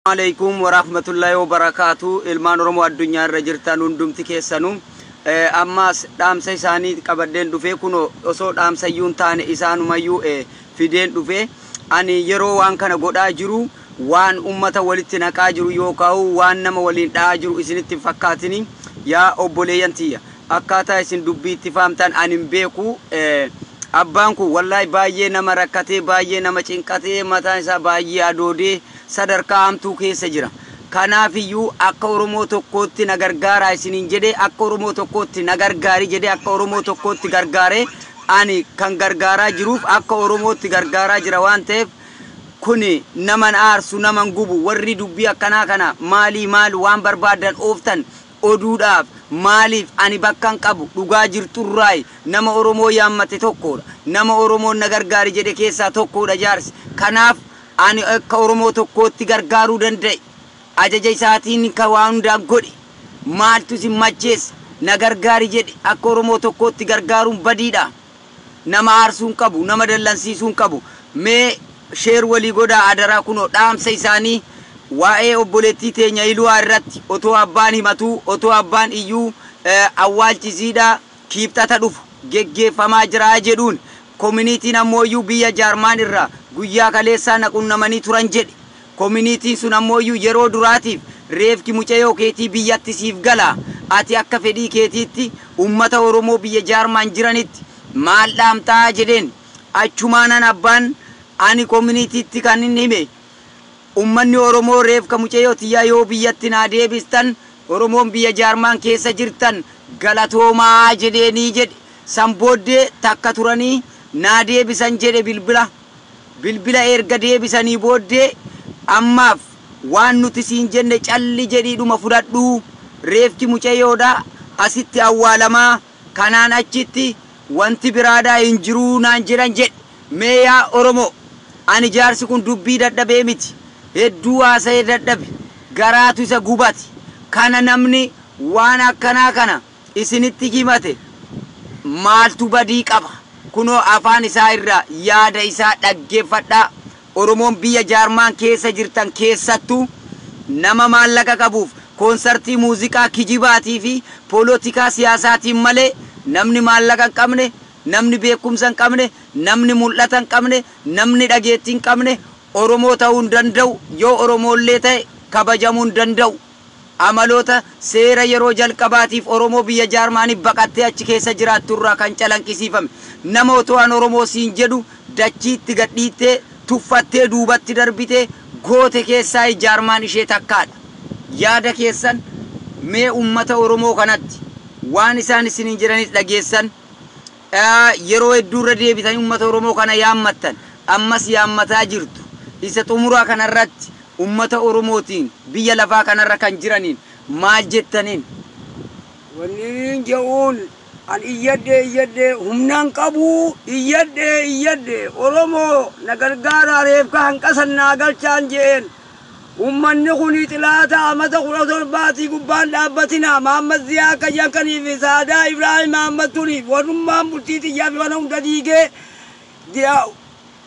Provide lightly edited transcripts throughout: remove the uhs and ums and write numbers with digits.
Alaikum warahmatullahi wabarakatuh. Ilmaan Oromoo addunyaa irra jirtan hundumti keessanuu, ammas dhaamsa isaanii qabadheen dhufee, kunoo osoo dhaamsa iyyuu hin taane isaanumayyuu fideen dhufee. Ani yeroo waan kana godhaa jiru waan ummata walitti naqaa jiru yookaan waan nama waliin dha'aa jiru isinitti hin fakkaatini. Yaa obboleeyyan tiyya, akkaataa isin dubbii itti faamtan ani hin beeku. Abbaan kun wallaahi baay'ee nama rakkatee, baay'ee nama cinqatee, mataan isaa baay'ee adoodee sadarkaa hamtuu keessa jira. Kanaafiyyuu akka Oromoo tokkootti na gargaaraa isiniin jedhee, akka Oromoo tokkootti na gargaari jedhee, akka Oromoo tokkootti gargaaree, ani kan gargaaraa jiruuf akka Oromootti gargaaraa jira waan ta'eef, kuni naman aarsu, naman gubu. Warri dubbii akkanaa kana maalii maal waan barbaadan ooftan oduudhaaf maaliif, ani bakka hin qabu. Dhugaa jirturraayi nama Oromoo yaammate tokkodha. Nama Oromoon na gargaari jedhe keessaa tokkodha jaarsi. Kanaaf ani akka Oromoo tokkootti gargaaruu danda'e. Ajaja isaatiin ka waan hundaan godhe. Maaltu isin macheessa? Na gargaari jedhe, akka Oromoo tokkootti gargaaruun badiidha? Nama aarsuu hin qabu, nama dallansiisuu hin qabu. Mee share walii godhaa adaraa. Kunoo dhaamsa isaanii waa'ee obboleettii teenya Iluwaa irratti, otoo abbaan himatuu, otoo abbaan iyyuu awwaalchisiidha Kiibxata dhufu geggeeffamaa jira jedhuun, koominiitiin ammooyyuu biyya Jaarmaan irraa guyyaa kaleessaa na qunnamanii turan jedhe. Koominiitiin sun ammooyyuu yeroo duraatiif reefki mucayyoo keetii biyyatti siif gala, ati akka fedhii keetiitti ummata Oromoo biyya Jaarmaan jiranitti maal dhaamtaa jedheen. Achumaanan abbaan ani koominiitiitti kan inni hime, ummanni Oromoo reefka mucayyoo tiyyaa yoo biyyatti naa deebistan, Oromoon biyya Jaarmaan keessa jirtan galatoomaa jedheenii jedhe. San booddee takka turanii naa deebisan jedhe bilbila. Bilbila erga deebisanii booddee, ammaaf waan nuti siin jenne calli jedhiidhuma fudhadhuu, reefki mucayyoodha asitti awwaalamaa, kanaan achitti wanti biraadhaa hin jiruu naan jedhan jedhe. Mee yaa Oromoo, ani jaarsi kun dubbii dadhabee miti. Hedduu haasa'ee dadhabe, garaatu isa gubate. Kana namni waan akkanaa kana isinitti himate maaltu badii qaba? Kunoo afaan isaa irraa yaada isaa dhaggeeffadhaa. Oromoon biyya Jaarmaan keessa jirtan, keessattuu nama maallaqa qabuuf koonsartii muuziqaa kijibaatii fi poolotikaa siyaasaatiin malee, namni maallaqa hin qabne, namni beekumsa hin qabne, namni mul'ata hin qabne, namni dhageettii hin qabne Oromoo ta'uu hin danda'u. Yoo Oromoollee ta'e kabajamuu hin danda'u. Amaloota seera yeroo jalqabaatiif Oromoo biyya Jaarmaanii baqattee achi keessa jiraattu irraa kan calanqisiifame, nama otoo an Oromoo siin jedhu dachiitti gadhiittee, tuffattee, duubatti darbitee goote keessaa Jaarmaan ishee takkaadha. Yaada keessan mee ummata Oromoo kanatti, waan isaan isiniin jedhanis dhageessan. Yeroo hedduu irra deebitanii ummata Oromoo kana yaammattan, ammas yaammataa jirtu. Isa xumuraa kanarratti ummata Oromootiin biyya lafaa kanarra kan jiraniin maal jettaniin? Wanni inni jedhuun, an iyyadhe iyyadhe, humnaan qabu, iyyadhe iyyadhe, Oromoo na gargaaraa, reefka hanqasan naa galchaan je'een. Ummanni kun xilaata amata 17 gubbaan dhaabbatina. Mahammad Ziyaa akka jankanii fi Saadaa Ibraahim Mahammad tuniif warrummaan bultii xiyyaa fi waan hunda diigee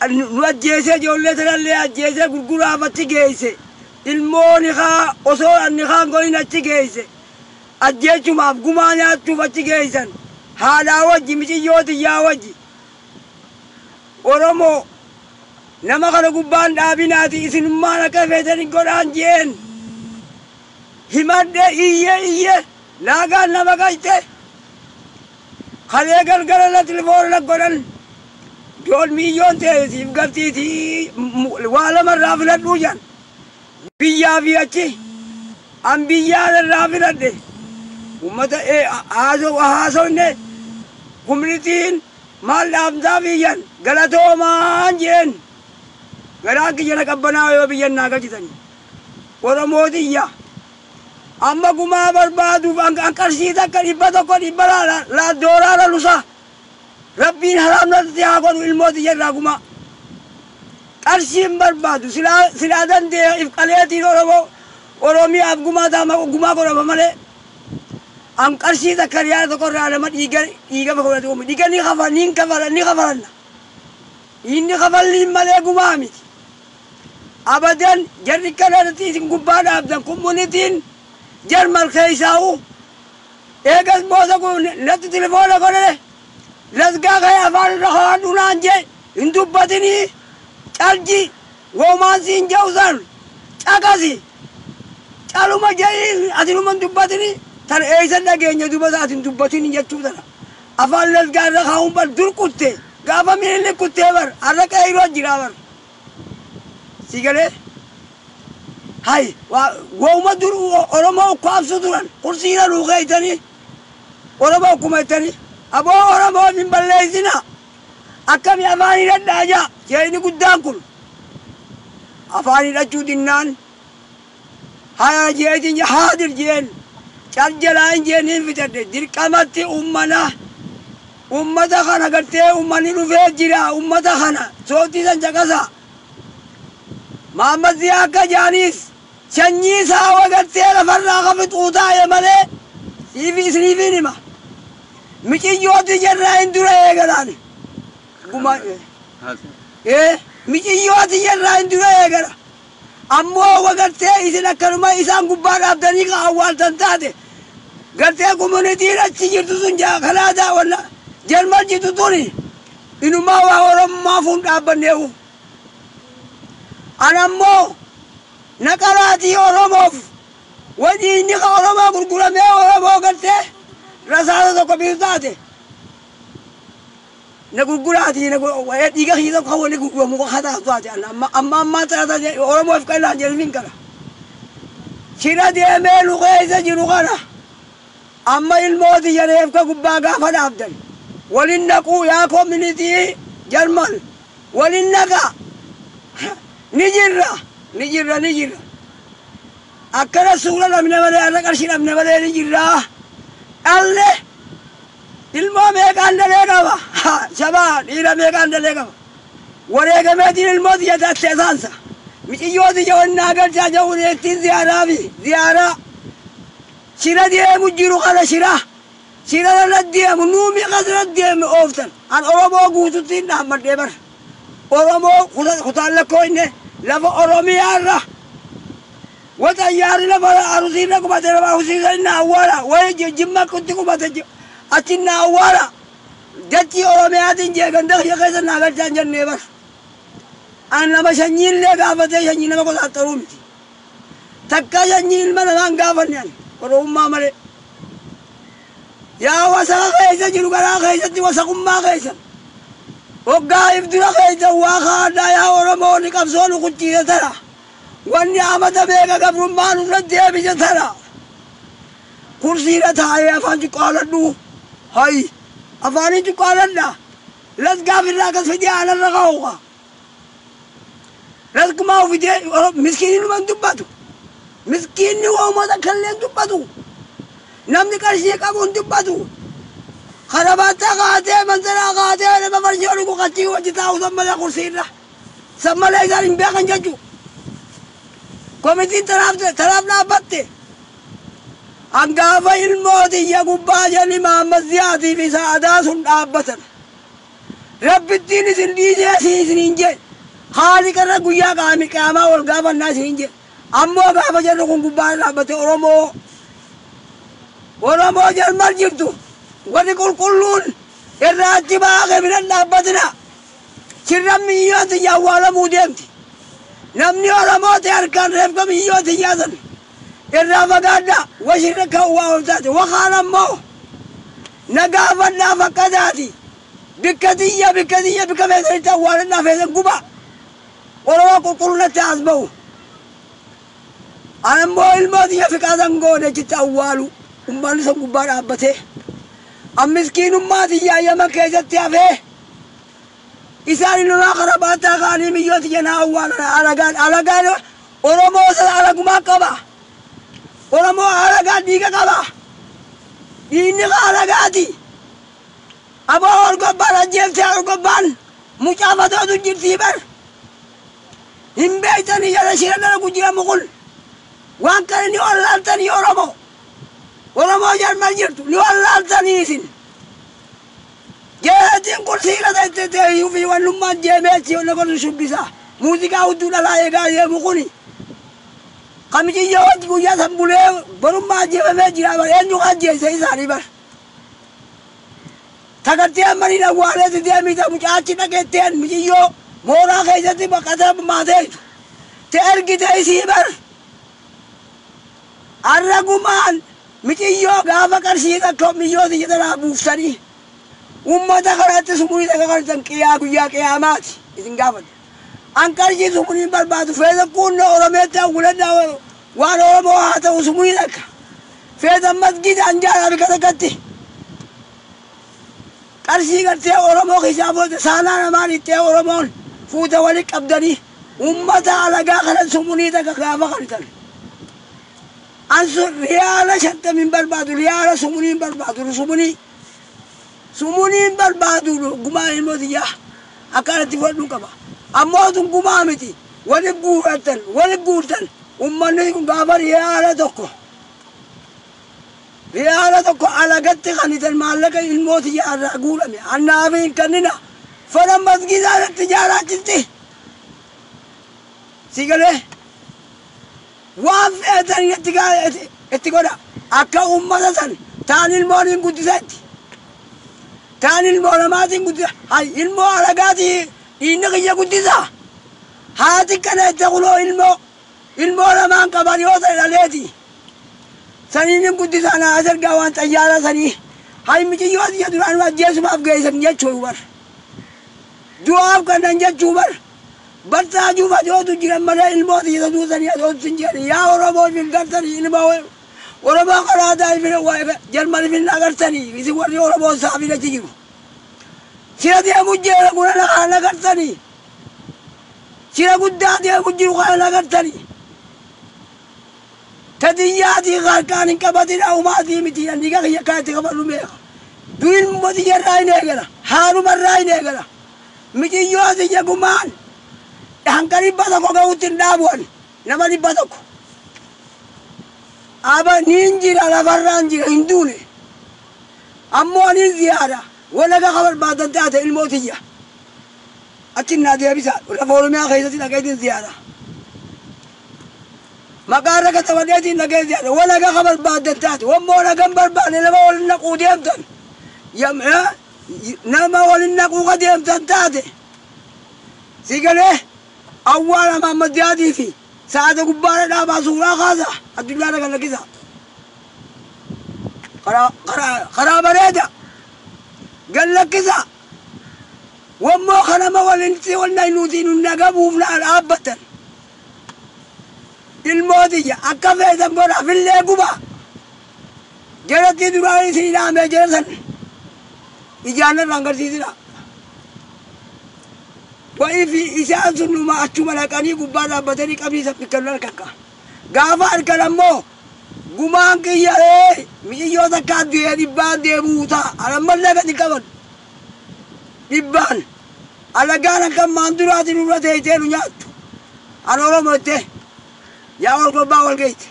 nu ajjeesee, ijoollee tanallee ajjeesee gurguraaf achi geesse. Ilmoon haa osoo anni kaan godhin achi geesse. Ajjeechumaaf gumaa nyaachuuf achi geessan, haadhaa wajji, miciyyoo xiyyaa wajji. Oromoo, nama kana gubbaan dhaabinaati, isinummaan akka feetan godhaan jeen. Himadhe, iyye iyye, laagaan nama galche. Kalee galgala la telefoona la godhan, jool miiyyoon ta'e siif galtiiti, waa lamarraa filadhuu jan, biyyaa fi achi. An biyyaa irraa filadhe. Ummata haasofne, kumnitiin maal dhaamtaa biyyan, galatoomaan jeen. Garaan kiyya na qabbanaa yoo biyyan naa galchitanii. Oromootiyya, amma gumaa barbaaduuf an qarshii takka 100 dhibba doolaara lusa Rabbiin haraam natti haa godhu. Ilmootiyya irraa gumaa qarshiin barbaadu. Silaa dandee if qaleetiin Oromoo Oromiyaaf gumaa taama gumaa godhama malee, an qarshii takka riyaala tokko irraa nama dhiiga dhiiga godhate dhiiga ni kafa ni kafalanna inni kafalliin malee gumaa miti. Abadan jarri kanarratti isin gubbaa dhaabdan kummunitiin Jarmal keessaa'u. Eegas moosa kun natti telefoona godhe lasgaa ka'ee afaan irra haadhu naan jee hin dubbatinii calji woomaan siin je'u san caqasi caluma je'ii atinuma hin dubbatinii tan eeysan dhageenya duba ati hin dubbatinii jechuu tana afaan lasgaa irra kaa'uun bar dur kutte gaafa miilli kuttee bar har'a qeeyroo jira bar si galee hay wooma dur Oromoo ukkaamsu turan kursiirra nuu keeytanii Oromoo ukkumattanii aboo Oromoo hin balleessina akkami afaan hidhadhaa jaa jeeni guddaan kun afaan hidhachuu dinnaan haya jeetiin haadir jeen cal jalaa hin jeen hin fitadhe dirqamatti ummana ummata kana gartee ummanni dhufee jira ummata kana soottii san caqasa Mahammad Ziyaa akka jaaniis sanyii isaa gartee lafarraa ka fixuu taa'e malee siifi isiniifin hima miciyyooti jarraa hin dura eegalaani guma miciyyooti jarraa hin dura eegala ammoo wagartee isin akkanuma isaan gubbaa dhaabdanii ka awwaaltan taate gartee komunitiin achi jirtu sun kanaadaa walla Jarmal jirtu tuni inumaa waa Oromummaa fuun dhaabbanneewu. An ammoo naqalaatii Oromoof wadiinni ka Oromoo gurguramee Oromoo gartee rasaasa tokko bitu taate na gurguraatii na dhiiga kiyya tokko wali gurguramu ka taatu taate amma amma ammaa tana Oromoof qallaan jedhaniin kana. Shira deemee nu keessa jiru kana amma ilmooti jareef ka gubbaa gaafa dhaabdan walin naquu yaa koominitii Jarmal walin naqa ni jirra ni jirra ni jirra akkana suura dhabne malee har'a qarshii dhabne malee ni jirra dhalle ilmoo meeqaan dalee qaba shabaa dhiira meeqaan dalee qaba wareegameetiin ilmoo tiyya tattee saansa miciyyoo tiyya wannaa galchaa ja'uun ittiin ziyaaraa fi ziyaaraa shira deemu jiru kana shira shira irra deemu nuumi qasirra deemu ooftan an Oromoo guututti hin dhaammadhee bar Oromoo kutaan lakkoo inni lafa Oromiyaa irra waxayyaarri lafa Arusiirra qubate lafa Arusiirra inni awwaala wayi Jimma kutti qubate achi inni awwaala dachii Oromiyaatiin jee ganda kiyya keessa naa galchaa hin jennee bar an nama sanyiillee gaafatee sanyii nama qoxaaxaruu miti takka sanyii ilma namaa hin gaafanne ani Oromummaa malee yaa wasaqa keessa jiru garaa keessatti wasaqummaa keessa hoggaa if dura keessa waa kaadhaa yaa Oromoo ni qabsoo nu kuchiise tana wanni amata beeka gabrummaa nurra deebise tana kursiirra taa'ee afaan cuqqaaladhu hay afaanii cuqqaaladha lasgaaf irraa akkas fidee aanarra kaa'uqa lasgumaa fidee miskiinni numa hin dubbatu miskiinni uummata kallee hin dubbatu namni qarshii qabu hin dubbatu karabaattaa kaatee manzaraa kaatee nama farshii dhugu qachii wajji taa'u san malee kursiirra san malee isaan hin beekan jechuu komitiin tanaaf dhaabbatte hangaafa ilmootiyya gubbaa jedhani Mahammad Ziyaatiif isa adaa sun dhaabbatan rabbittiin isin dhiisee isiniin jee haaliqarra guyyaa qaami qaamaa wal gaafannaa isiniin jee ammoo gaafa jedhu kun gubbaa dhaabbate Oromoo Oromoo Jarmal jirtu warri qulqulluun irraa achi baaqee biran dhaabbatina shirran miyyooti awwaalamuu deemti namni Oromoo ta'e harkaan reefka miyyooti yaasan irraa fagaadha washirra kan waa taate wakaan ammoo nagaafadhaa fakkataati bikka tiyya bikka tiyya bikka feesanitti awwaaladhaa feesan guba Oromoo qulqulluunatti as ba'u an ammoo ilmoo tiyya fiqaasan goone achitti awwaalu ummanni san gubbaa dhaabbatee an miskiinummaa tiyya ayyama keessatti hafee isaan inumaa karabaataa ka'anii miyyoo tiyya naa awwaalan alagaan alagaan Oromoo sana alagumaa qaba Oromoo alagaan dhiiga qaba dhiigni ka alagaati aboo orgobbaan ajjeeftee orgobbaan mucaa fatootu jirtii bar hin beektanii jala shira dalagu jiramu kun waan kana ni wallaaltanii Oromoo Oromoo Jarmal jirtu ni wallaaltanii isin jeetiin kursiirra teessee fi wannummaan deemee achi wanna godhu shubbisa Muuziqaa hudduu dhalaa eegaa deemu kuni. Kamiciyyoo wajji guyyaa san bulee borummaa ajjeefamee jira bar eenyu ajjeese isaanii bar. Tagartee ammanii awwaaleeti deemita mucaachi dhaqeetteen miciyyoo mooraa keessatti baqata maateetu. Te ergite isii bar. Arra gumaan miciyyoo gaafa qarshii takka miyyoo tiyya buuftanii. Ummata kanatti sumurii takka qarsan qiyaa guyyaa qiyaamaati isin gaafadha. An qarshii sumurii barbaadu feesa kunnoo Oromeetti awwaladhaa waan Oromoo haa ta'u sumurii takka. Feesa masgiida an jaalaa bika takkatti. Qarshii gartee Oromoo keessaa booda saanaa namaan ittee Oromoon fuuta walitti qabdanii ummata alagaa kana sumurii takka gaafa qartan. An sun riyaala 50 barbaadu riyaala sumurii barbaadu sumurii. Sumuliin barbaadu gumaa ilmoo tiyyaa akkanatti fudhadhuu qaba. Ammoo tun gumaa miti wali guuratan wali guurtan ummanni kun gaafa riyaala tokko alagatti kanitan maallaqa ilmoo tiyyaa irraa guurame annaafi hin kennina fana masgiidaa irratti jaalaachisti. Si galee waan feetan itti godha akka ummata san taan ilmoon hin guddisetti. Taan ilmoo namaatiin guddisa. Hay ilmoo alagaatii dhiinni kiyya guddisa. Haati kana itti kunoo ilmoo lamaan qaban yoo ta'e dhaleeti. Saniin hin guddisa naa as ergaa waan xayyaara sanii. Hay miciyyoo tiyya duraan ajjeesumaaf geessan jechuu bar. Du'aaf kannan jechuu bar. Bartaa juufa yootu jiran malee ilmoo tiyya duusanii asootu hin jedhan. Yaa Oromoo hin gartanii ilmoo Oromoo karaa taa'ee Jarmanii fi agartanii isin warri Oromoo saafii achi jiru. Sira deemu jira guna kana agartanii. Sira guddaa deemu jiru kana agartanii. Tadiyyaatii harkaan hin qabatin umaatii miti dhiiga kiyya kanatti qabadhu beeka. Durin mootii irraa hin eegala. Haaruma irraa hin eegala. Miciyyoo tiyya gumaan hanga 100 ga'utti hin dhaabu'an nama 100. Aba niin jira lafarraan jira hin duune. Ammoo anin ziyaara walaga barbaadan taate ilmoo tiyya. Achi naa deebisa lafa Oromiyaa keessatti dhaqeetiin ziyaara. Maqaa irra katabadheetiin dhaqee ziyaara walaga barbaadan taate wammoo nagan barbaanne nama waliin naquu deemtan. Nama waliin naquu ka deemtan taate. Si galee awwaala Mahammadiyaatii fi sa'aata gubbaarra dhaabaa suuraa kaasa addunyaarra kan lakkisa. Karaa bareeda gad lakkisa. Wammoo kanama waliin walna nuti nu naga buufnaa dhaabbatan. Ilmoo tiyya akka feetan godha fillee guba. Jalatti duraan isin dhaamee jala san ijaan irraan agarsiisina. Wa'ii fi isaan sun numa achuma dhaqanii gubbaa dhaabbatanii qabiisa fikkannu harkan ka'a. Gaafa harkan ammoo gumaan kiyya mi'iyyoo takka du'ee dhibbaan deebi'uu ta'a. Alammallee gadi qaban. Dhibbaan alagaan akka maan duraatiin nurra teessee nu nyaattu. An Oromoo jettee yaa wal gobbaa wal geesse.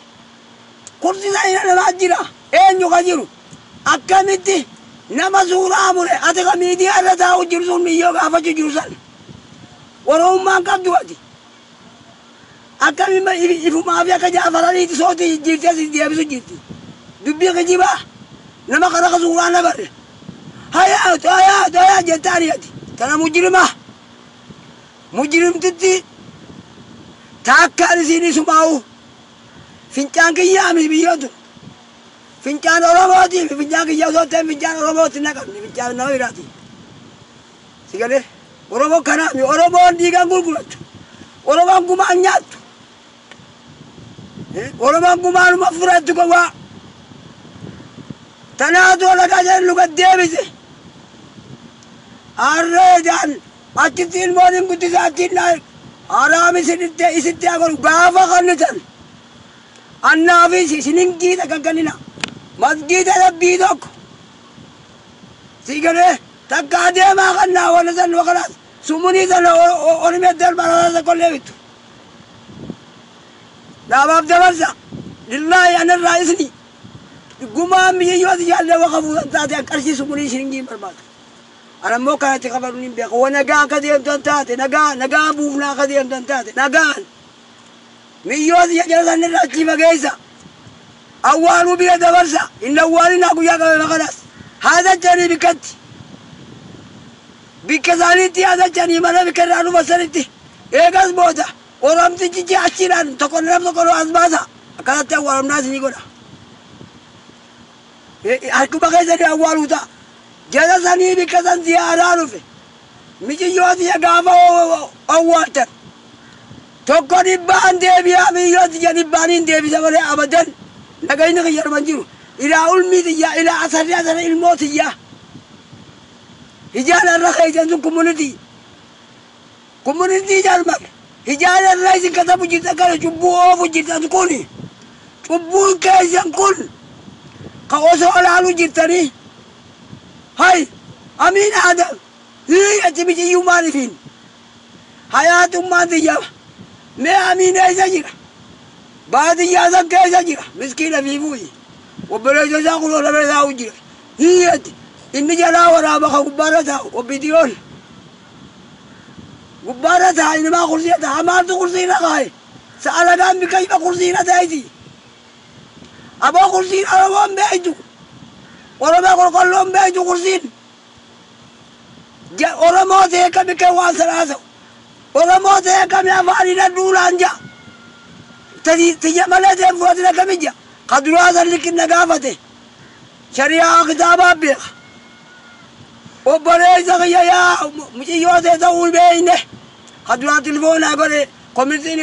Kursi sana namaa jira eenyu ka jiru akkamitti nama suuraa mure ati ka miidiyaa irra taa'u jiru sun miyyoo gaafachuu jiru san. Oromummaan qabdu ati. Akkamiin ifumaa fi akka jaafaraniiti sootii jijjiirtee si deebisu jirti. Dubbii kijibaa nama kana ka suuraa nabarre. Hayaa hayaa hayaa jettaani ati. Tana mujrima. Mujrimtitti taakkaan isiin isumaa'u. Fincaan kiyyaa miti biyyootu. Fincaan Oromootii fi fincaan kiyyaa osoo ta'e fincaan Oromootti naqamne fincaan nama biraati. Si galee Oromoo kanaami Oromoon dhiigaan gurgurattu. Oromoon gumaan nyaattu. Oromoon gumaanuma fudhattu gowwaa. Tanaatu alagaa jedhan luka deebise. Arreedaan achitti ilmoon hin guddisa achiin haraam isitti haa godhu gaafa kannitan. Annaafis isinin giita kan kennina. Masgiida rabbii tokko. Si galee takka adeemaa kannaa wala san wakalaas sumunii sana ormee darbaa kollee bittu. Dhaabaaf dabarsa. Lillaahi anarraa isni. Gumaan biyyooti jaallee waqa fuutan taate qarshii sumunii isinin barbaadu. Ana immoo kanatti kafaluun hin beeku. Wa nagaan ka deemtan taate nagaa nagaa buufnaa ka deemtan taate nagaan. Miyyoo tiyya jala san irraa achii fageessa. Awwaaluu bira dabarsa. Hin awwaalinaa guyyaa qabame kanas. Haa dachanii bikkatti. Bikka isaaniitti haa dachanii mana bikka irraa dhufan sanitti. Eegas booda Oromtichi achiidhaan tokko nam tokko as baasa. Akkanatti awwaalamnaa isinii godha. Harkuma keessanii awwaaluu ta'a. Jala sanii bikka san ziyaaraa dhufe. Miciyyoo tiyya gaafa awwaaltan. Tokko dhibbaan deebi'aa miyyoo tiyya dhibbaan hin deebisa malee abadan nagayni kiyya dhuman jiru. Ilaa ulmii tiyya ilaa asarri asarri ilmoo tiyya. Hijaan irra keeysan sun community. Community jarman. Hijaan irra isin katabu jirtan kana cubbuu oofu jirtan kuni. Cubbuun keessan kun ka osoo ilaalu jirtanii. Hay Amiin Adam hii achi miciyyuu maalifiin hayaatummaan tiyya mee Amiin eessa jira baadiyyaa san keessa jira miskiina fiifuuyi obboleessa isaa kunoo lafa taa'u jira hii achi inni jalaa waraaba ka gubbaarra taa'u obbidiyoon gubbaarra taa'a innimaa kursiirra taa'a maaltu kursiirra kaaye sa'alagaan bikka ima kursiirra taa'iti aboo kursiin Oromoon beektu Oromoo qulqulluun beektu kursiin Oromoo ta'e kami kee waan sana haasa'u Oromoo ta'e kami afaan hidhadhuudhaan ja'a tiyya malee ta'e fudhatina kami ja'a ka duraa san likkinna gaafate shari'aa kitaabaa beeka obboleessa kiyya yaa muciyyoo ta'e ta'uu beekne ka duraa tilfoonaa godhe komitiin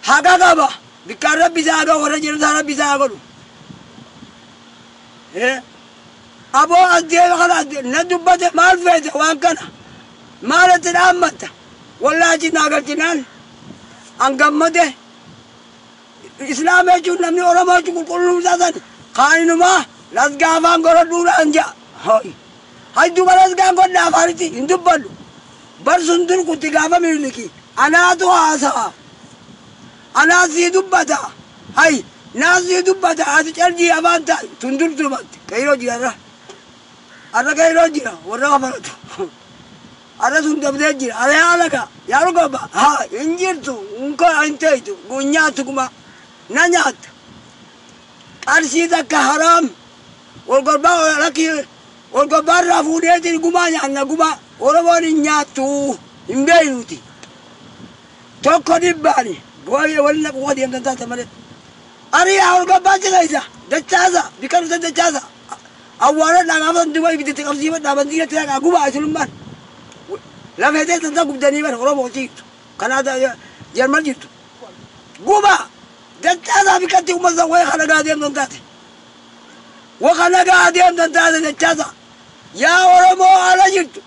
haqa qaba bikkaan rabbi isaa godhu warra jiru isaa rabbi isaa godhu. Aboo as deeme kana na dubbate maal feete waan kana maal itti dhaammatta wallaahi achi naa galchinaan an gammade islaama jechuun namni Oromoo jechuun qulqulluu isaa san kaaninumaa lasgaa afaan godhadhuudhaan ja'a. Hajduma lasgaan godha afaanitti hin dubbadhu. Bar sun dur kutti gaafa Miniliki anaatu haasa'a. Anaa sii dubbata. Hay naa sii dubbata ati caljii afaan ta'i tun dur dubbatti. Kairoo jira irra. Arra kairoo jira warra kafaratu. Arra sun dabdee jira. Arra yaa laga yaa rugaba haa hin jirtu unka hin teeytu nyaattu kuma na nyaatta. Qarshii takka haraam wal gorbaa lakki wal gorbaa irraa fuudheetiin gumaa nyaanna gumaa Oromoon hin nyaattu hin beeynuti. Tokko dhibbaani booyee waliin naquu deemtan taate malee. Ariyaa wal gorbaa jira dachaasa bikka dhuftan dachaasa. Awwaala dhagaafan duba ibiddatti qabsiifadhaa bantii irratti gubaa isinummaan. Lafee teessan tan gubdanii bara Oromoo jirtu. Kanaaf Jarman jirtu. Gubaa dachaasaa bikkatti uummata wayii kana gaa deemtan taate. Wa kana gaa deemtan taate dachaasa. Yaa Oromoo ala jirtu.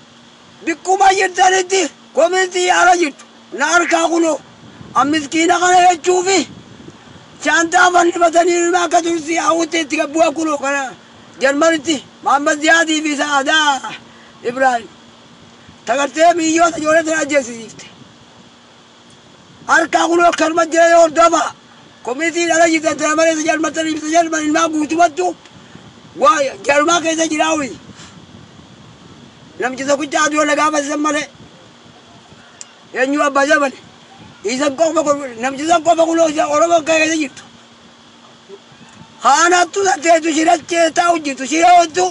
Bikkuma jirtanitti komitii ala jirtu. Na harkaa kunoo an miskiina kana jechuufi shaantaa fannifatanii ilma akka tursii hawwutti itti gabbu'a kunoo kana Jarmanitti Mahammad Ziyaadii fi Sa'aadaa Ibraahim. Tagartee miyyoota ijoollee tana ajjeesisiifte. Harkaa kunoo akkanuma jira hordofa. Komitiin ala jirtan tana malee isa Jarmatanii isa Jarman ilmaa guutumattu waa Jarmaa keessa jiraawi. Namtichi tokkicha aduu na gaafasisan malee. Eenyu abbaa jabale. Isan qofa namtichi san qofa kunoo Oromoo keessa jirtu. Haanattu teetu shirachee taa'u jirtu shiree hojju.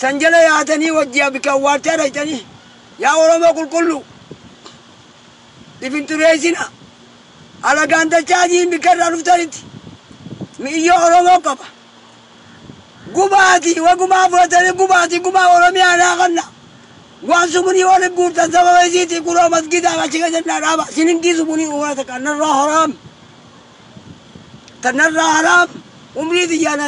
San jala yaatanii wajjii bikka awwaalchaa dhaqxanii yaa Oromoo qulqullu. Ifin xureessina. Alagaan dachaa adiin bikka irraa dhuftanitti. Mi'iyyoo Oromoo qaba. Gubaatii wagumaa fudhatanii gubaatii gumaa Oromiyaa naa kanna. Waan sumunii waliin guurtan sababa isiitii kunoo masgiidaa achi keessa naa dhaaba. Sininkii sumunii uumata takka narraa haraam. Tanarraa haraam. Umrii xiyyaana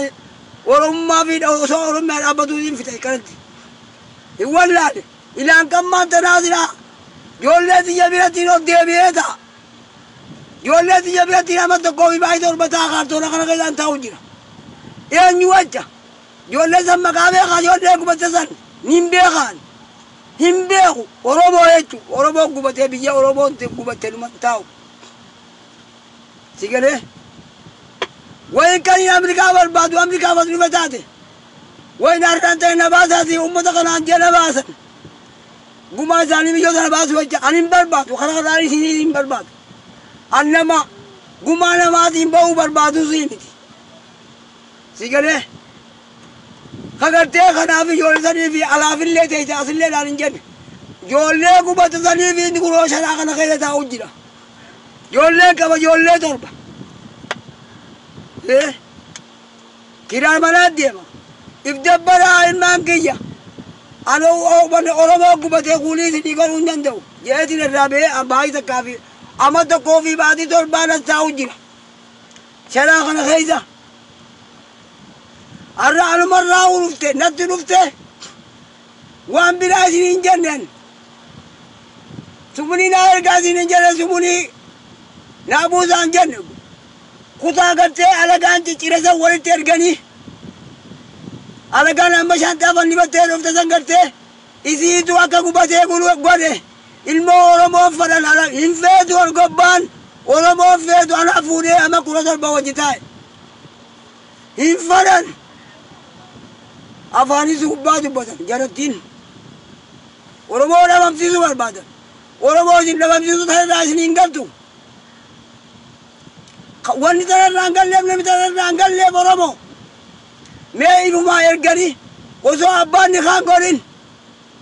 Oromummaa fi osoo Oromiyaa dhaabbatuu hin fixe kanatti. Hin wallaale. Ilaan qammaan tanaa silaa. Ijoollee xiyya biratti of deebi'ee ta'a. Ijoollee xiyya biratti nama tokkoo fi baay'ee torba ta'a kaartoona kana keessaan taa'u jira. Eenyu wajja? Ijoollee san maqaa beekaa ijoollee gubatte san hin beekaan. Hin beeku Oromoo jechuun Oromoon gubatee biyya Oromoon gubatte numa taa'u. Si galee? Wayin kan Ameerikaa barbaadu Ameerikaa bas dhufe taate. Wayna harkaan ta'e na baasaati uummata kanaan jala baasan. Gumaa isaanii biyyoota na baasu jecha ani hin barbaadu. Karaa kanaan isinii hin barbaadu. An nama gumaa namaatiin ba'uu barbaadu sii miti. Si galee kagartee kanaaf ijoollee sanii fi alaafillee teessa asillee naan hin jenne. Ijoollee gubatu sanii fi inni kunoo shanaa kana keessa taa'u jira. Ijoolleen qaba ijoollee 7. Kiraa manaa deema. Ibdabbaraa ilmaan kiyya. Ani Oromoo gubatee kuulii isinii godhuu hin danda'u. Jeetiin irraa ba'ee baay'ee takkaa fi amma 1 fi baatii 7 as taa'u jira. Shanaa kana keessa. Har'a anumarraa dhufte natti dhufte waan biraa isin hin jenneen. Sumunii naa ergaa isin hin jenne sumunii naa buusaa hin jenne. Kutaa gartee alagaan ciccire san walitti erganii alagaan amma shantaa fannifattee dhufte san gartee isiitu akka gubatee godhe ilmoo Oromoo fadhan ala hin feetu ol gobbaan Oromoo feetu ana fuudhee amma 17 wajji taa'e. Hin fadhan. Afaanis gubbaa dubbatan jarattiin. Oromoo dhabamsiisuu barbaadan. Oromoo isin dhabamsiisuu tanarraa isin hin galtu. Wanni tanarraa hin galleef namni tanarraa hin galleef Oromoo. Mee ifumaa erganii osoo abbaan ni kaan godhin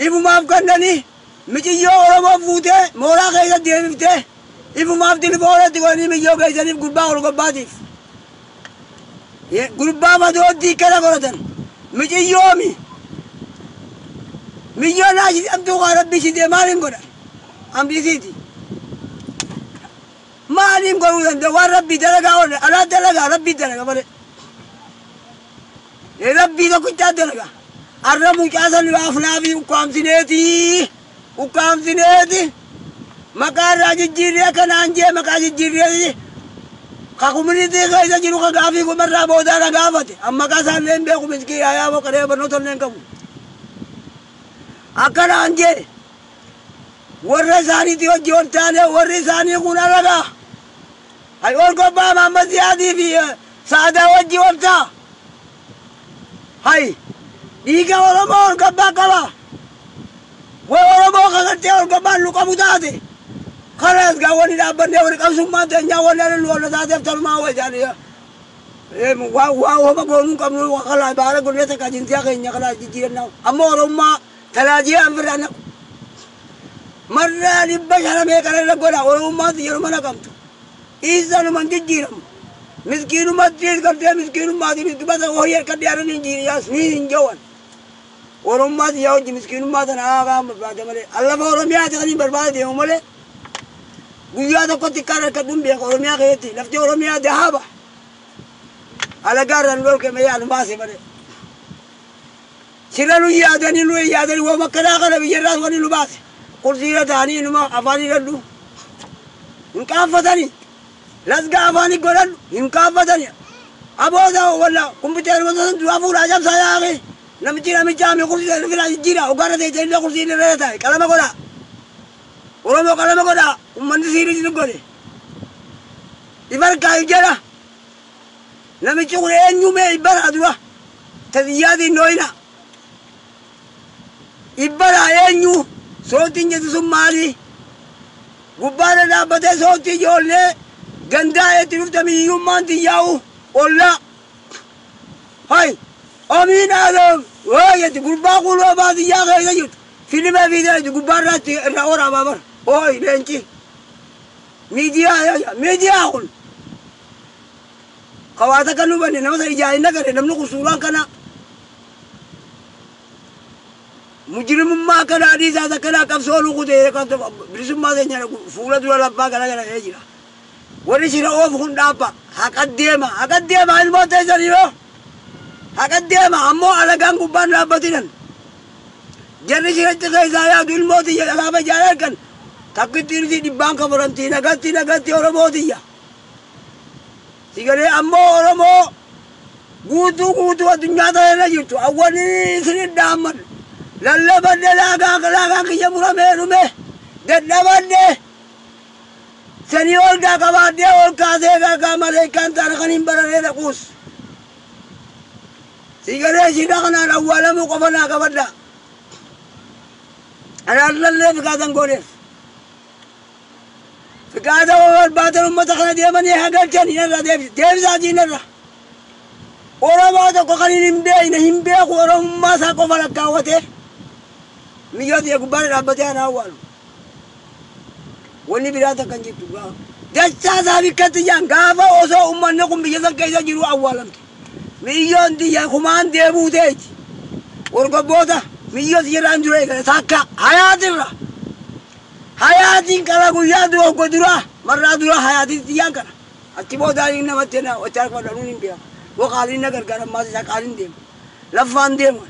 ifumaaf kennanii miciyyoo Oromoo fuutee mooraa keessa deebiftee ifumaaf tilfoonatti godhanii miyyoo geessaniif gurbaa ol gobbaatiif. Gurbaa madootti kana godhatan miciyyoomi. Miyyoo naashii dhabduu kaa rabbi ishitee maaliin godhan? Hambisiiti. Maaliin godhuu danda'u waan rabbii dalagaa oole alaa dalagaa rabbii dalaga malee. Rabbii tokkichaa dalaga. Arra mucaa san baafnaa fi ukkaamsineeti. Ukkaamsineeti. Maqaa irraa jijjiirree akkanaan jee maqaa jijjiirree kakuminitii keessa jiru ka gaafii kumarraa boodaa na gaafate. Amma maqaa isaallee hin beeku miskii yaayaa boqoree barnoota illee hin qabu. Akkanaan jee warra isaaniitii hojii ol taane warri isaanii kun alagaa. Hay ol gobbaa Maamma Ziyaadii fi Saadaa wajji ol ta'a. Hay dhiiga Oromoo ol gobbaa qaba. Way Oromoo kagartee ol gobbaan nu qabu taate. Kanaas gaa wanni dhaabbannee warri qabsummaan teenyaa wanni ala nu ol taateef talumaa way isaanii. Waa homa goonuu qabnu kalaa baara godhee takka jinsiyaa keenya kalaa jijjiirannaa. Amma Oromummaa talaajii anfirraa naqu. Marraa 500 meeqa irra godha Oromummaan yeroo mana qabdu. Isaanuma hin jijjiiramu. Miskiinumatti gartee miskiinummaatiin dubbata horii harka dhiyaaran hin jiiriyaas ni hin jawan. Oromummaa yaa hojii miskiinummaa tana haa barbaada malee. Allafa Oromiyaati kan hin barbaade deemu malee. Guyyaa tokkotti kan harka dhuun beeka Oromiyaa keessatti lafti Oromiyaa dahaba. Alagaa irraan lolke mee yaadu baase malee. Sirra nu yaadanii nu yaadanii waan akkanaa kana biyya irraas wani nu baase. Kursiirra ta'anii numa afaan hidhadhu. Hin qaanfatanii. Lasgaa afaanii godhadhu hin qaanfatanii. Aboota walla kompiitaruma san duraa fuudhaa cabsaa yaaqee. Namichi namicha ami kursii irra jijjiira ogaara ta'e illee kursii irra taa'e qalama godhaa. Oromoo qalama godhaa uummanni siirii isin godhe. Ifarkaa jedha. Namichi kun eenyumee ibbaraa dura. Tasiyyaatiin nooyina. Ibbaraa eenyu soottiin jettu sun maali? Gubbaarra dhaabbatee soottii ijoollee gandaa itti dhufte miyyummaan xiyyaa'u ollaa. Hay amiin adam waa jetti gurbaa kuloo baadiyyaa keessa jirtu. Filima fiidee jirtu gubbaarraatti irra waraabaa bara. Hooy leenci. Miidiyaa miidiyaa kun. Kawaata kan hubanne nama sana ijaan hin agarre namni kun suuraan kana. Mujrimummaa kana adiisaas akkanaa qabsoo lukutee bilisummaa keenya fuula dura labbaa gara gara jira. Warri shira oofu kun dhaabba. Haqa deema. Haqa deema ilmoo teessanii yoo. Haqa deema ammoo alagaan gubbaan dhaabbatinan. Jarri shiracha keessaa yaadu ilmoo tiyya gaafa ijaan argan. Takkitti nuti dhibbaan kafalamtii nagatti nagatti Oromoo tiyya. Sigalee ammoo Oromoo guutuu guutuu addunyaa tana irra jirtu awwalli isin dhaamman. Lallabadde laagaa laagaan kiyya muramee dhume dadhabadde sanii ol gaa qabaadhee ol kaasee gaa maleekaan taana kan hin bararee dhaquus. Sigalee shida kanaan awwaalamuu qofa naa qabadha. Anaallallee fiqaadan gooneef. Fiqaada barbaadan uummata kana deemanii haa galchan inarra deebisaa diinarra. Oromoo tokko kan hin beekne hin beeku Oromummaa isaa qofa lakkaawwatee miyyoo ta'e gubbaan dhaabbatee ana awwaalu. Wanni biraa takka hin jirtu gaafa. Dachaa isaa bikkatti jaan gaafa osoo uummanni kun biyya san keessa jiru awwaalamte. Miyyoon tiyya kumaan deebuu ta'eeti. Wargobboota miyyoo tiyyarraan dura eegale takka hayaatirra. Hayaatiin qara guyyaa dura hoggo dura marraa dura hayaatiin tiyyaan kana. Achi booda inni namatti na wachaa harka hin beeku. Waqaaliin na gargaara ammaas isaa qaaliin deemu. Laffaan deemu.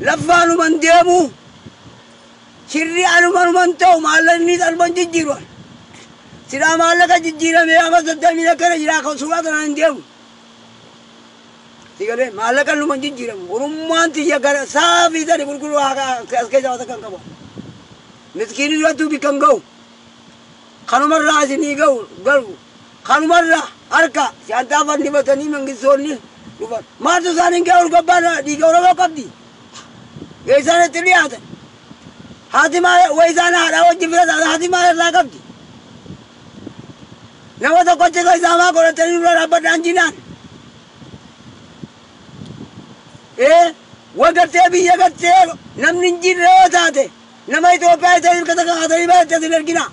Laffaanuman deemu. Shirri anumanuman ta'u maallaqni alban jijjiiru. Silaa maallaqa jijjiirame amma soddomii akkana jira kan suuraa kanaan hin deemu. Sigalee maallaqa numan jijjiiramu. Oromummaan tiyya gara saafii sani qulqulluu as keessa waan kan qabu. Miskiinni durattuu bikka hin ga'u. Kanumarraa isinii ga'u galu. Kanumarraa harka shaantaa fannifatanii mangistoonni dhufan. Maaltu isaan hin ga'u gabbaan dhiiga Oromoo qabdi. Isaan itti dhiyaatan. Haati maal wayi isaan haadhaa wajjin fira taate haati maal irraa qabdi. Nama tokkochi isaa maa godhatanii dura dhaabbadhaan jinaan. Wagartee biyya gartee namni hin jirre yoo taate nama Itoophiyaa ta'e hirkata kaa'atanii baay'atee hin argina.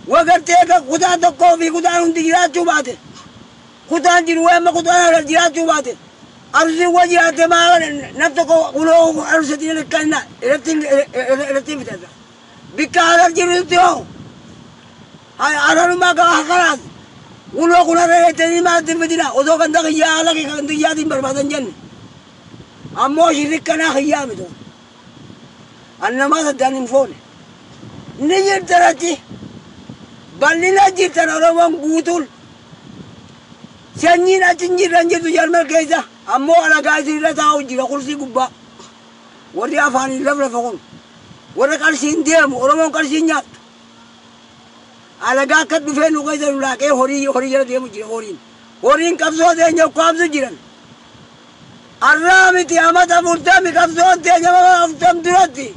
Wagartee kutaan tokkoo fi kutaan hundi jiraachuu baate. Kutaan jiru amma kutaan jiraachuu baate. Arsiin wa jiraatte maa nam tokko kunoo arsiitiin hirkanna irratti fitata. Bikka harar jirutti hoo. Hararummaa qaba kalaas. Kunoo kun harra jettanii maal ittiin fitina osoo kan xiyyaa haala kan xiyyaatiin barbaadan jenne. Ammoo shirri kanaa xiyyaa miti. Annamaa saddaan hin foone. Ni jirtan achi. Bal'ina jirtan Oromoon guutuun. Sanyiin achi hin jirran jirtu jarmal keessa. Ammoo alagaa isinirra taa'u jira kursii gubbaa. Warri afaaniin laf lafa kun. Warra qarshiin deemu Oromoon qarshiin nyaattu. Alagaa akka dhufee nu keessa nu laaqee horii horii jala deemu jira horiin. Horiin qabsoo teenya ukkaamsu jiran. Arraa miti amata 40 qabsoon teenya 40 duratti.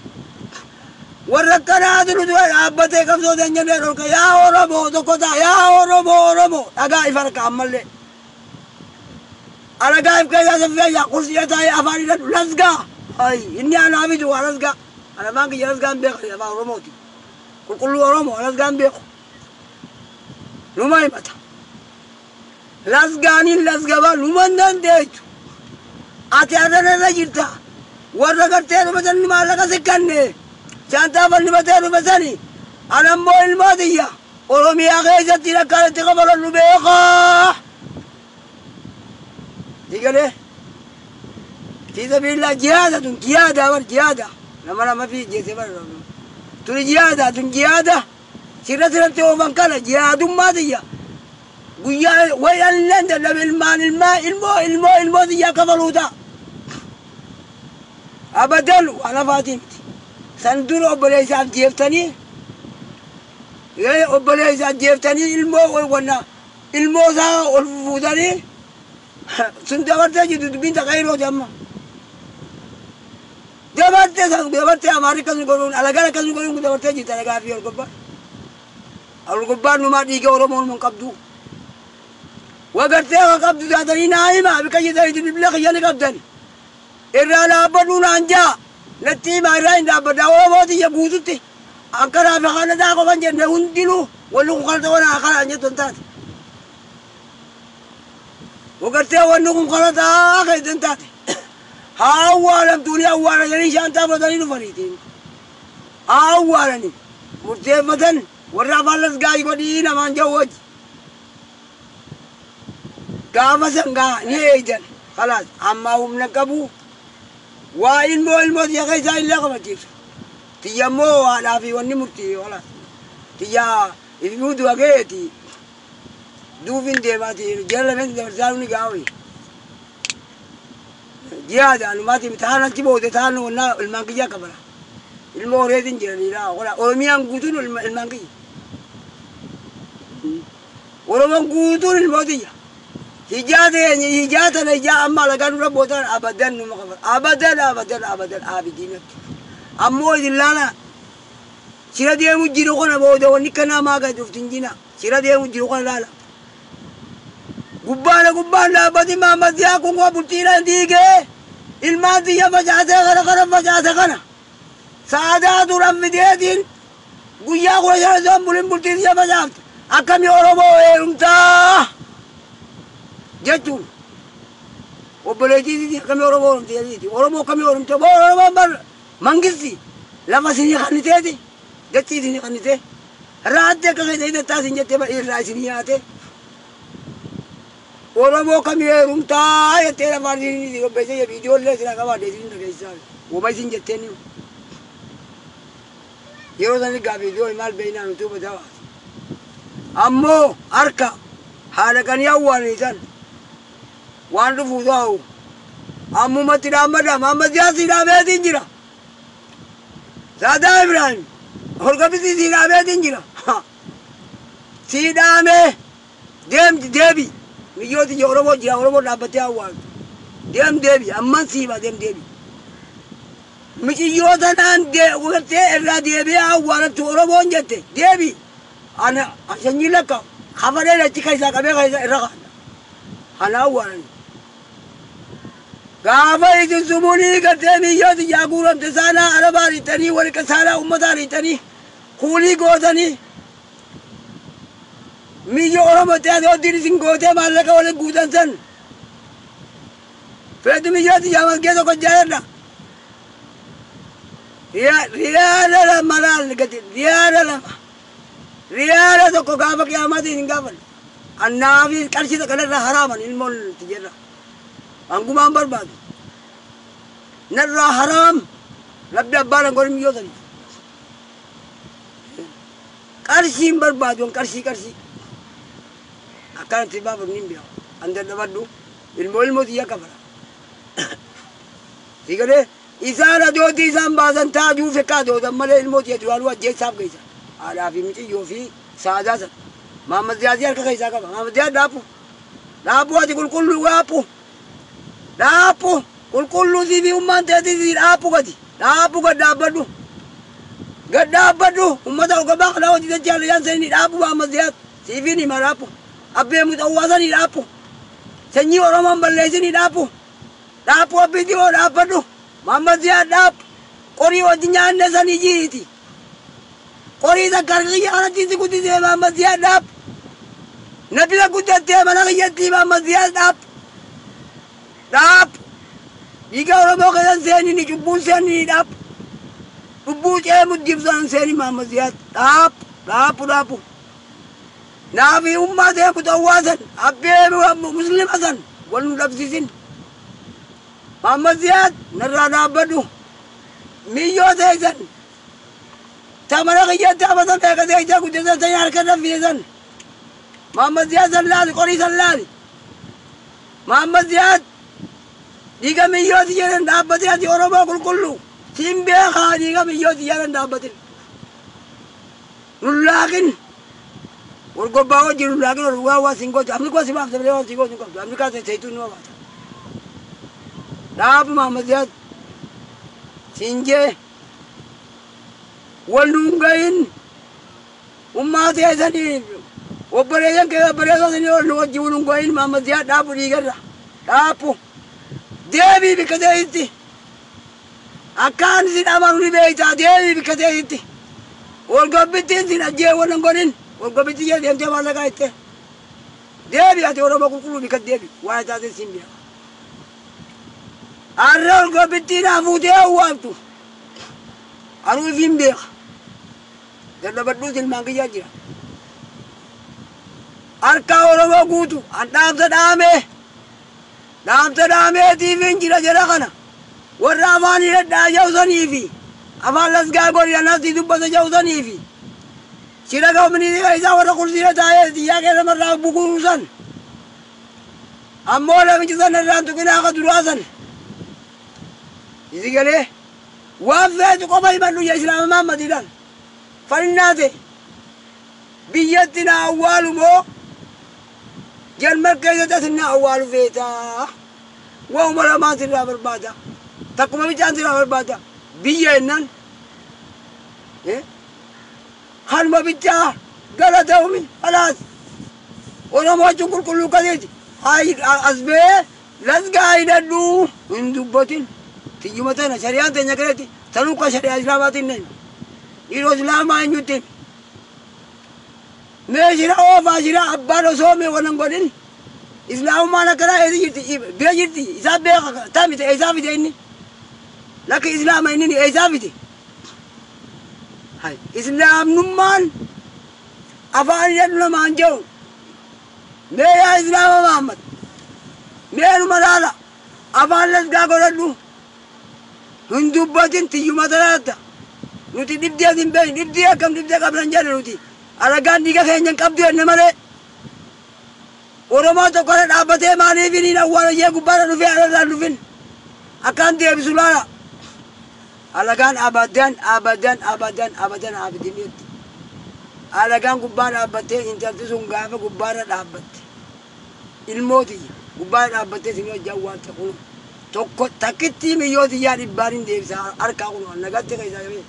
Warra akkanaatu nu dura dhaabbatee qabsoo teenya nu dhorka yaa Oromoo tokko ta'a yaa Oromoo Oromoo dhagaa ifa harka ammallee. Alagaa if keessaa saffee kursii taa'ee afaan hidhadhu lasgaa. Ay inni anaa bitu lasgaa. Ana afaan kiyya lasgaa hin beekan afaan Oromooti. Qulqulluu Oromoo lasgaa hin beeku. Numa himata. Lasgaaniin lasgabaa numa hin dandeechu. Ati adanarra jirta. Warra gartee dhufatan maallaqa sikkanne. Shaantaa fannifatee dhufe sani. Ana immoo ilmoo tiyya. Oromiyaa keessatti rakkaan itti kafalannu beekaa. Sigalee. Fi sabiilillah jihaada tun jihaada bar jihaada. Nama nama fi jeese bar. Tuni jihaada tun jihaada. Sirra sirratti oofan kana jihaadummaa tiyya. Guyyaa wayi alleen dadhabe ilmaan ilmaa ilmoo ilmoo ilmoo tiyyaa kafaluu ta'a. Abadan waan hafaatii miti. San dura obboleessaaf jeeftanii obboleessaaf jeeftanii ilmoo wanna ilmoo isaa ol fuutanii sun dabartee jirtu dubbiin taqayrooti amma. Dabartee san dabartee amaarri akkas nu godhuun alagaan akkas nu godhuun dabartee jirti alagaa fi ol gubbaa. Ol gubbaan numaa dhiiga Oromoo numan qabdu. Wagartee kan qabdu taatanii naa himaa bikka jirtanitti bilbila kiyya ni qabdan. Irraa dhaabbadhu naan jaa. Natti himaa irraa hin dhaabbadha Oromoo tiyya guututti. Akkanaa fi kana taa qofan jenne hundinuu walli kun kana ta'uu naa kana jettu hin taate. Wagartee wanni kun kana taa kan hin taate. Haa awwaalamtuuni awwaalatanii shaantaa fudhatanii dhufaniitiin. Haa awwaalanii murteeffatan warra afaan lasgaayii godhii namaan jiru wajji. Gaafa san gaa ni eeydan. Khalaas ammaa humna qabu. Waa ilmoo ilmoo tiyya keessaa illee qabachiiftu. Tiyya immoo haadhaa fi wanni murtii khalaas. Tiyya ifuu du'a geeti. Duufin deemaati jala lameen dabarsaa ni gaawwi. Jihaada anumaati taan achi booda taan wannaa ilmaan kiyya qabara. Ilmoo horeetiin jiraniidha. Oromiyaan guutuun ilmaan kiyya. Oromoon guutuun ilmoo tiyya. Hijaa tana hijaa amma alagaa dura bootaan abadan numa kafala. Abadan abadan abadan abidiinatti. Ammoo isin laala shira deemu jiru kana booda wanni kanaa maa gadi dhufti hin jina. Shira deemu jiru kana laala. Gubbaana gubbaan dhaabbati Mahammad kun waa bultiidhaan diigee ilmaan xiyya facaasee kana kana facaase kana. Saadaa duran fideetiin guyyaa 15 osoo hin bulin bultii xiyya facaafte. Akkamii Oromoo heerumtaa jechuun obboleettii akkamii Oromoo heerumte jedhiiti. Oromoo akkamii heerumte boo Oromoon bar mangisti lafa isinii kanniteeti dachii isinii kannite raadde akka keessa hidhattaa isin jettee irraa isinii nyaate. Oromoo akkamii heerumtaa jettee lafaan isinii qopheessee viidiyoollee isin qabaadhe isin dhageessisaa wama isin jetteen yeroo sani gaa viidiyoo maal beeynaa nuti hubataa. Ammoo harka haadha qanii awwaalaniisan waan dhufuu ta'u ammumatti dhaabbata Mahammad Siyaasii dhaabeetiin jira. Saadaa Ibrahim horgabisii sii dhaabeetiin jira. Sii dhaamee deemti deebi biyyooti jira Oromoo jira Oromoo dhaabbatee awwaaltu deem deebi amman siiba deem deebi. Miciyyoota naan gartee irraa deebi'ee awwaalattu Oromoon jette deebi. Ana sanyii lakka kafalee achi keessaa qabee keessa irra kaa'na. Kana awwaalan. Gaafa isin sumunii gartee biyyooti yaa guuramte saanaa arabaa riixanii waliqa saanaa uummataa riixanii kuulii gootanii miyyo Oromoo ta'e oodiin isin gootee maallaqa waliin guutan san. Feetu biyyooti yaa masgee tokko jaaladha. Riyaala lama laal gati riyaala lama. Riyaala tokko gaafa qiyaamaatiin hin gaafanne. Annaafi qarshii takka narraa haraaman ilmoon tiyyeerra. Hangumaan barbaadu. Narraa haraam rabbi abbaan angoo miyyootani. Qarshii hin barbaadu qarshii qarshii. Akkanatti baafatu ni beeku. An dadhabadhu ilmoo ilmoo tiyya kafala. Sigalee isaan adootii isaan baasan taajuu fekkaa adootan malee ilmoo tiyya duraanuu ajjeessaaf geessa. Haadhaa fi miciyyoo fi saadaa sana. Mahammad Siyaasii harka keessaa qaba. Mahammad Siyaas dhaaphu. Dhaaphu ati qulqulluu dhaaphu. Dhaaphu qulqulluu sii fi ummaan teetii sii dhaaphu gadi. Dhaaphu gad dhaabbadhu. Gad dhaabbadhu. Uummata gabaa kanaa hojii dachee alayyaan seenii dhaaphu Mahammad Siyaas. Sii fi nima dhaaphu. Abbee muxawwaa sanii dhaaphu. Sanyii Oromoon balleessinii dhaaphu. Dhaaphu abbiitii hoo dhaabbadhu. Mahammad Siyaas dhaaphu. Qorii wajji nyaanne sanii jiiti. Qorii takka harka kiyya kanatti si guddisee Mahammad Siyaas dhaaphu. Na bira guddattee mana kiyyatti Mahammad Siyaas dhaaphu. Dhaaphu. Dhiiga Oromoo keessan seenini cubbuun seenini dhaaphu. Cubbuu ceemu jibsan seeni Mahammad Siyaas dhaaphu dhaaphu dhaaphu. Naafi ummaa ta'e mutawwaa san abbee muslima san wal nu dhabsiisin. Mahammad Siyaas narraa dhaabbadhu. Miyyoo ta'e san tamara kiyyatti amata meeqa ta'e ija guddisan san harka irra fide san. Mahammad Siyaas san laali qorii san laali. Mahammad Siyaas dhiiga miyyooti jedhan dhaabbatee ati Oromoo qulqullu siin beekaa dhiiga miyyooti jedhan dhaabbatin. Nullaaqin wargobbaa wajjin nullaaqin wargobbaa waa siin gootu Afrikaa si baafte malee waan siin gootu hin qabdu Afrikaa ta'e numa baata. Dhaabu Mahammad Siyaas siin jee wal nuun gahin ummaa teessanii obboleeyyan kee obboleessa sanii ol nu wajjin wal nuun gahin Mahammad Siyaas dhaabu dhiigarra dhaabu. Deebii bikka ta'etti akkaan isin amanu ni beektaa deebii bikka ta'etti walgobbittiin sin ajjee wal hin godhin walgobbittii jee deemtee maallaqaa itte deebii ati Oromoo qulqulluu bikka deebi waa taate sin beeka. Har'a walgobbittiin hafuutee awwaaltu anuu ifiin beeka dadhabadhuus ilmaan kiyyaa jira. Harka Oromoo guutu an dhaamsa dhaamee. Dhaamsa dhaameetiif hin jira jedha kana. Warra afaan hidhadhaa jawsanii fi afaan lasgaa godhi anatti dubbata jawsanii fi shira koominiitii isaa warra kursiirra taa'ee xiyyaa keessa marraa bukuusan. Ammoo namichi sana irraan tuqinaa akka duraa san. Isi galee waan feetu qofa himadhu ya Islaama Mahammadiidhaan. Fannaa ta'e biyyatti na awwaalu moo Jarman keessatti asinna awwaalu feetaa. Waa'uma lamaan sirraa barbaada. Takkuma bichaan sirraa barbaada. Biyya jennaan. Kanuma bichaa galatoomi khalaas. Oromoo jechuun qulqulluu kasiiti. As ba'ee lasgaa hidhadhuu hin dubbatin. Tiyyuma tana shari'aan teenya kanatti tanuu kan shari'aa islaamaatiin nani. Dhiiroo islaamaa eenyutti. Mee shira oofaa shira abbaan osoo mee wannan godhin. Islaamummaan akkanaa eessa jirti? Bira jirti. Isaa beeka tamite eessaa fide inni? Lakki islaama inni eessaa fide? Islaamnummaan afaan jedhu namaan jedhu. Mee yaa islaama Muhammad. Mee numa laala. Afaan lasgaa godhadhu. Hin dubbatin tiyyuma tanatta. Nuti dhibdee hin beeknu. Dhibdee akkam dhibdee qabnan jedhe nuti. Alagaan dhiiga keenya hin qabdu jenne malee. Oromoo tokko irra dhaabbatee maaliif hin awwaala jee gubbaarra dhufee alarraan dhufin. Akkaan deebisu laala. Alagaan abadan abadan abadan abadan abidiniitti. Alagaan gubbaa dhaabbattee intalti sun gaafa gubbaarra dhaabbatte. Ilmoo tiyya gubbaarra dhaabbattee isin hojii awwaalte kun tokko takkitti miyyoo tiyyaa dhibbaan hin deebisa harkaa kun nagatti keessaa jabee.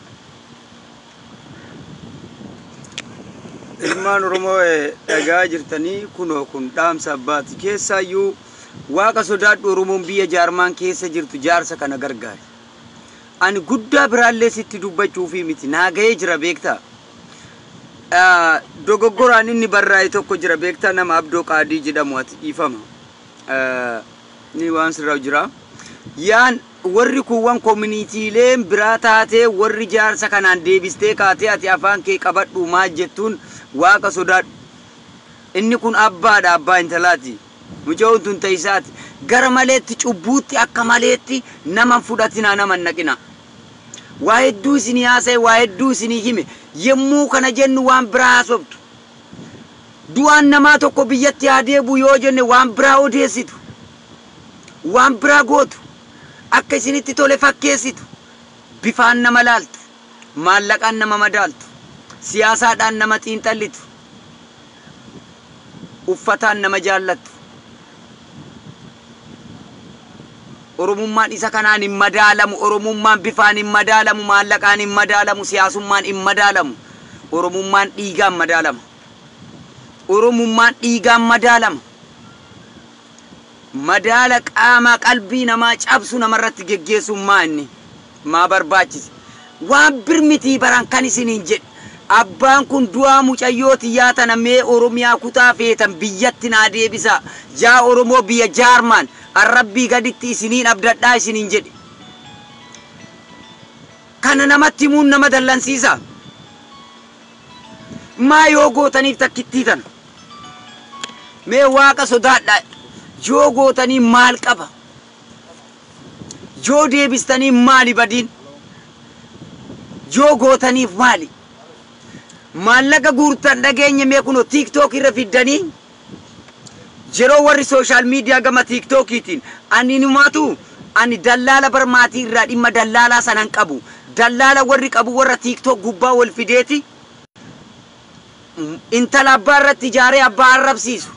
Ilmaan Oromoo dhagaa jirtanii kunoo kun dhaamsa abbaati. Keessaayyuu waaqa sodaadhu Oromoon biyya jaarmaan keessa jirtu jaarsa kana gargaari. Ani guddaa biraallee sitti dubbachuufi miti naa ga'ee jira beektaa. Dogoggoraan inni barraa'e tokko jira beektaa nama Abdoo Qaadii jedhamu ati dhiifama. Ni waan sirraa jira. Yaan warri kuuwwan koominiitiileen biraa taatee warri jaarsa kanaan deebistee kaatee ati afaan kee qabadhu maal jettuun waaqa sodaadhu. Inni kun abbaadha abbaa intalaati. Mucaan tun ta'isaati. Gara maleetti cubbuutti akka maleetti nama fudhatinaa nama naqina. Waa hedduu isinii haasa'e waa hedduu isinii hime yemmuu kana jennu waan biraa haasoftu. Du'aan namaa tokko biyyatti haa deebi'u yoo jenne waan biraa odeessitu. Waan biraa gootu. Akka isinitti tole fakkeessitu. Bifaan nama laaltu. Maallaqaan nama madaaltu. Siyaasaadhaan nama xiinxallitu. Uffataan nama jaallattu. Oromummaan isa kanaan hin madaalamu. Oromummaan bifaan hin madaalamu. Maallaqaan hin madaalamu. Siyaasummaan hin madaalamu. Oromummaan dhiigaan madaalama. Oromummaan dhiigaan madaalama. Madaala qaamaa qalbii namaa cabsu namarratti geggeessuun maa inni? Maa barbaachise? Waan birmitii baran kan isiniin jedhe. Abbaan kun du'aa mucayyoo tiyyaa tana mee Oromiyaa kutaa feetan biyyatti naa deebisa. Yaa Oromoo biyya Jaarmaan arrabbii gaditti isiniin abdadhaa isiniin jedhe. Kana namatti himuun nama dallansiisa. Maa yoo gootaniif takkittii tana? Mee waaqa sodaadhaa. Yoo gootanii maal qaba? Yoo deebistanii maali badiin? Yoo gootaniif maali? Maallaqa guurtan dhageenye mee kunoo tiiktook irra fiddanii yeroo warri sooshaal miidiyaa gama tiiktookiitiin ani numaatu ani dallaala barmaatii irraa dhimma dallaalaa sanan qabu. Dallaala warri qabu warra tiiktook gubbaa wal fideeti intala abbaa irratti ijaaree abbaa arrabsiisu.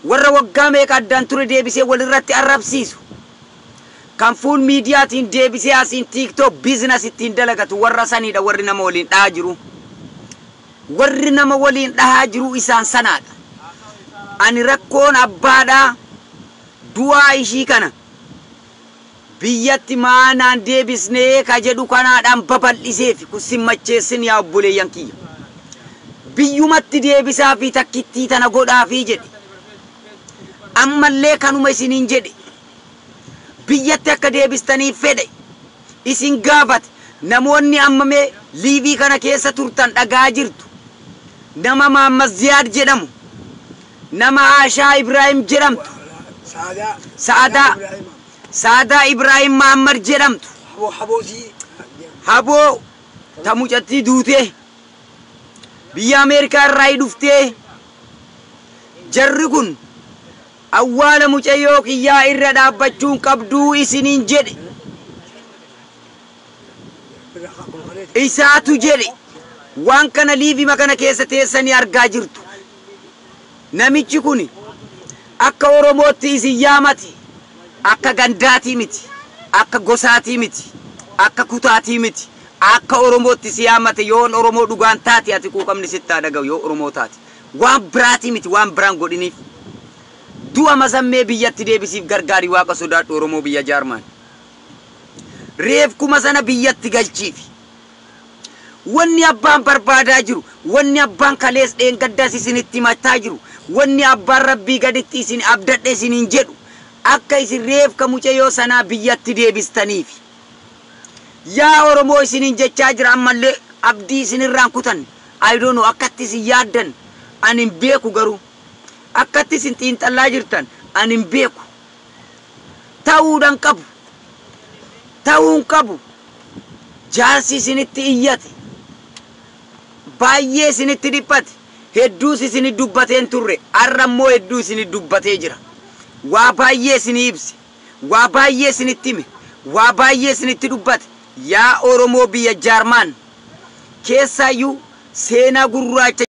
Warra waggaa meeqa addaan ture deebisee walirratti arrabsiisu. Kan fuul miidiyaatiin deebisee asiin tiiktook biizines ittiin dalagatu warra saniidha warri nama waliin dhahaa jiru. Warri nama waliin dhahaa jiru isaan sanaadha. Ani rakkoon abbaadhaa du'aa ishii kana biyyatti maanaan deebisnee ka jedhu kanaadhaan babal'iseef kun simmacheessin yaa obboleeyyan kiyya. Biyyumatti deebisaa fi takkittii tana godhaafii jedhe. Ammallee kanuma isiniin jedhe. Biyyatti akka deebistaniif fedhe isin gaafate. Namoonni amma mee liivii kana keessa turtan dhagaa jirtu. Nama Mahammad Ziyaad jedhamu, nama Aashaa Ibraahim jedhamtu, Saadaa Ibraahim Mahammad jedhamtu, Haboo ta mucattii duutee biyya Ameerikaa irraa dhuftee jarri kun awwaala mucayyoo kiyyaa irra dhaabbachuun qabduu isiniin jedhe. Isaatu jedhe waan kana liivima kana keessa teessanii argaa jirtu. Namichi kun akka Oromootti isin yaamate, akka gandaatii miti, akka gosaatii miti, akka kutaatii miti, akka Oromootti si yaamate. Yoon Oromoo dhugaan taate ati quuqamni sitti haa dhaga'u. Yoo Oromoo taate waan biraatii miti, waan biraan godhiniif. Du'a Mazammee biyyatti deebisiif gargaarii, Waaqa sodaadhu. Oromoo biyya Jaarmaan, reef kuma sana biyyatti galchiifi. Wanni abbaan barbaadaa jiru, wanni abbaan kalees dheengaddaas isinitti himataa jiru, wanni abbaan Rabbii gaditti isin abdadhe isiniin jedhu, akka isin reefka mucayyoo sanaa biyyatti deebistaniif. Yaa Oromoo, isiniin jechaa jira, ammallee abdii isinirraan kutan. I don't know akkatti isin yaaddan ani hin beeku, garuu akkatti isin xiinxallaa jirtan ani hin beeku. Ta'uudhaan qabu, ta'uun qabu. Jaarsi isinitti iyyate, baay'ee isinitti dhiphate, hedduus isinit dubbateen turre, har'a immoo hedduu isinit dubbatee jira. Waa baay'ee isinii ibse, waa baay'ee isinitti hime, waa baay'ee isinitti dubbate. Yaa Oromoo biyya Jaarmaan, keessaayyuu seenaa gurraacha